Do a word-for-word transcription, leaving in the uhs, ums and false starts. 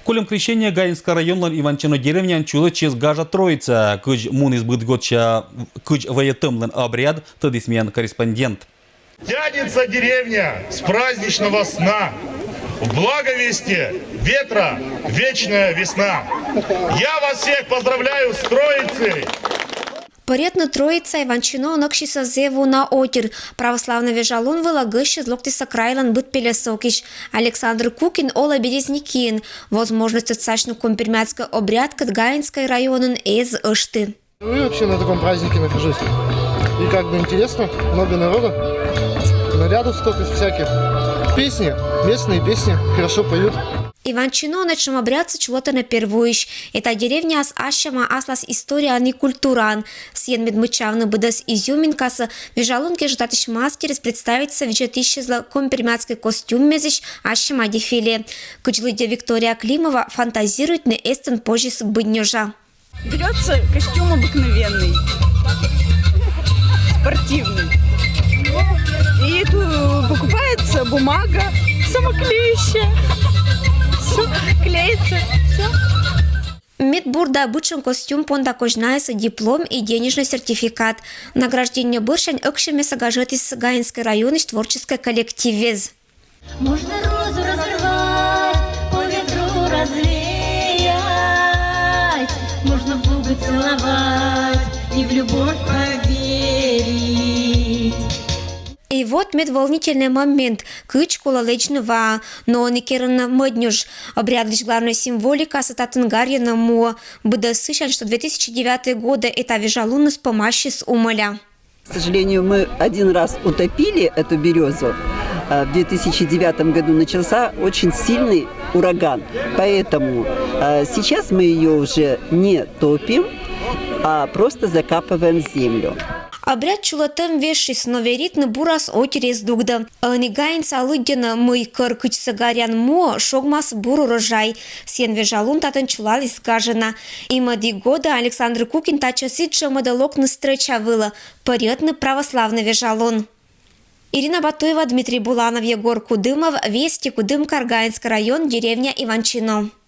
Кольӧм Крещение Гаинскӧй районлӧн Иванчино деревняын чулӧдчис Гажа Троица. Кыдз муніс быд годся кыдз вайӧдӧмлӧн обряд, тӧдіс миян корреспондент. Тянется деревня с праздничного сна. В благовестие ветра вечная весна. Я вас всех поздравляю с Троицей! Пӧръятны Троица Иванчиноын ӧксисӧ зэв уна отир. Православнӧй вежалун вылӧ гӧсьтчӧ локтісӧ крайлӧн быд пельӧсокысь. Александр Кукин олӧ Березникиын. Возможность отсасьны коми-пермяцкӧй обрядкӧд Гаинскӧй районын эз ӧшты. Впервые вообще на таком празднике нахожусь. И как бы интересно, много народу. Нарядов столько всяких. Песни, местные песни, хорошо поют. Иванчиноын ӧтчӧм обрядсӧ чулӧтӧны первойысь. Эта деревняыс ассьӧма аслас историяӧн и культураӧн. Сійӧн мед мыччавны быдӧс изюминкасӧ, вежалун кежлӧ татысь мастерыс представитӧ видзӧдысьяслы коми-пермяцкӧй костюммезысь ассьӧма дефиле. Кыдз лыддьӧ Виктория Климова, фантазируйтны эстын позис быднёжа. Берётся костюм обыкновенный, спортивный. И тут покупается бумага, самоклеющая. Всё, клеится, всё. Мед бур да быдшӧм костюм понда козьнайсӧ диплом и денежнӧй сертификат. Награждение бӧрсянь ӧксьӧмъясӧ гажӧдіс Гаинскӧй районысь творческӧй коллективвез. Можно розу разорвать, по ветру развеять, можно в губы целовать и в любовь поверить. И вот мед волнительнӧй момент, кыдз колӧ лэдзны ваӧ, но ӧні керӧны мӧднёж. Обрядлысь главнӧй символикасӧ татын гарйӧны муӧ. Быдӧс сысянь, что две тысячи девятый годӧ эта вежалуныс помасис умӧля. К сожалению, мы один раз утопили эту березу. А в две тысячи девятом году начался очень сильный ураган. Поэтому а, сейчас мы ее уже не топим, а просто закапываем в землю. Обряд чулӧтӧм вешйис, но веритны бурас отир эз дугдӧ. Ӧні Гаинса лыддьӧны, мый кӧр кыдзсӧ гарян муӧ, шогмас бур урожай. Сійӧн вежалун татӧн чулаліс гажана. И мӧд-ӧ годӧ Александр Кукин татчӧс сідзжӧ мӧдӧ локны стрӧча вылӧ, пӧръятны православнӧй вежалун. Ирина Батуева, Дмитрий Буланов, Егор Кудымов, Вести, Кудымкар, Гаинскӧй район, деревня Иванчино.